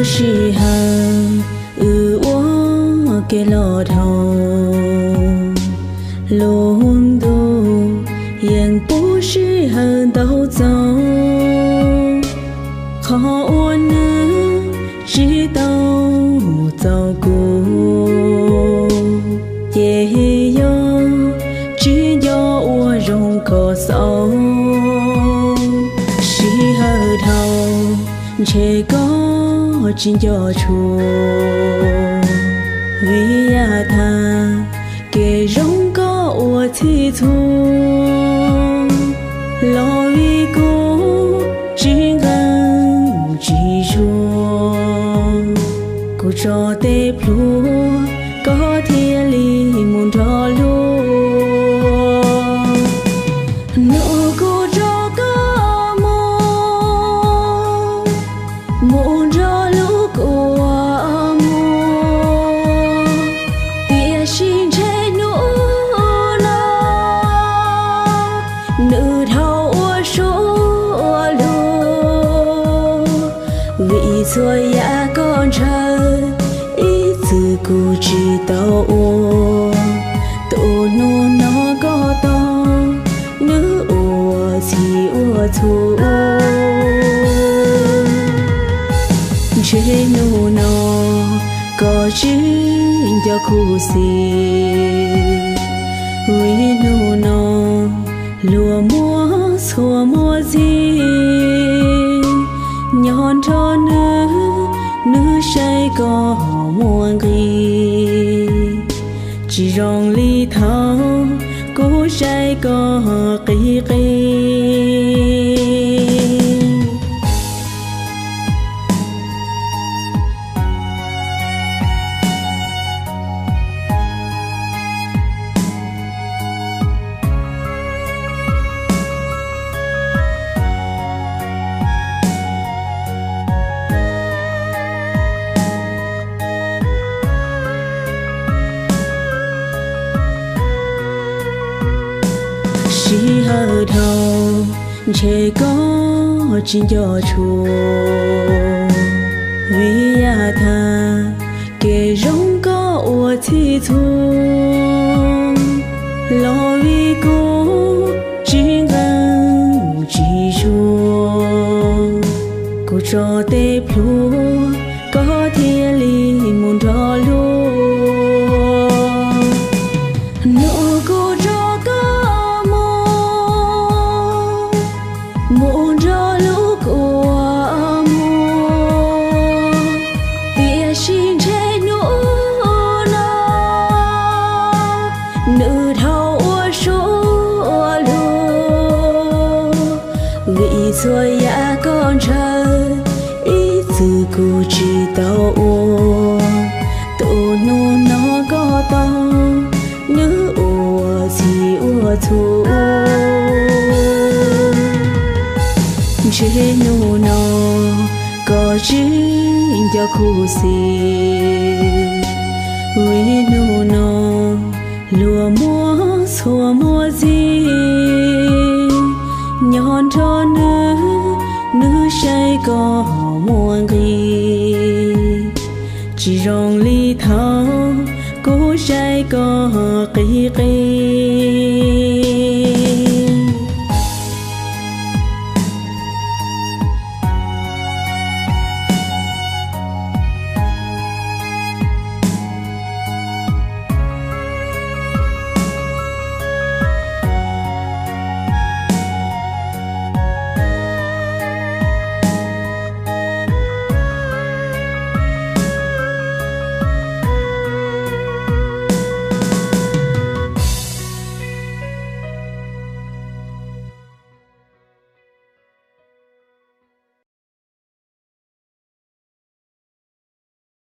Sij hawm wb ua ke los dhau, lub ntuj yeej pub sij hawm ntau txaus. Qhov uas nws tsis tau txaus kuv, ces yog tsis nco ua zoo kom xaus. Sij hawm dhau, ntshe koj tsis nco tshua, vim yam tag kev zoo koj ua txhij txhua, los vim kuv tsis nqeeb tsis zuag, kuv tso tej plhuav koj thiaj li mus nrog luag. Hnub kuv tso koj mus, mus nrog lub kua muag, tiam sis ntshe hnub no nws dhau ua suab ua luag, vim txhua yam koj ntshaw ib txwm kuv tsis tau ua. Tus hnub no koj tau, nws ua txhij ua txhua. Ntshe hnub no koj tsis nco kuv xwb, vim hnub no luag muaj txhua muaj txhij, nyob nrog nws, nws saib koj muaj nqis, tsis zoo li thaum kuv saib koj qis qis. Sij hawm dhau, ntshe koj tsis nco tshua, vim yam tag kev zoo koj ua txhij txhua, los vim kuv tsis nqeeb tsis zuag, kuv tso tej plhuav koj thiaj li mus nrog luag. Hnub kuv tso koj mus, mus nrog lub kua muag, tiam sis ntshe hnub no nws dhau ua suab ua luag, vim txhua yam koj ntshaw ib txwm kuv tsis tau ua. Tus hnub no koj tau, nws ua txhij ua txhua. Ntshe hnub no koj tsis nco kuv xwb, vim hnub no luag muaj txhua muaj txhij, nyob nrog nws, nws saib koj muaj nqis, tsis zoo li thaum kuv saib koj qis qis.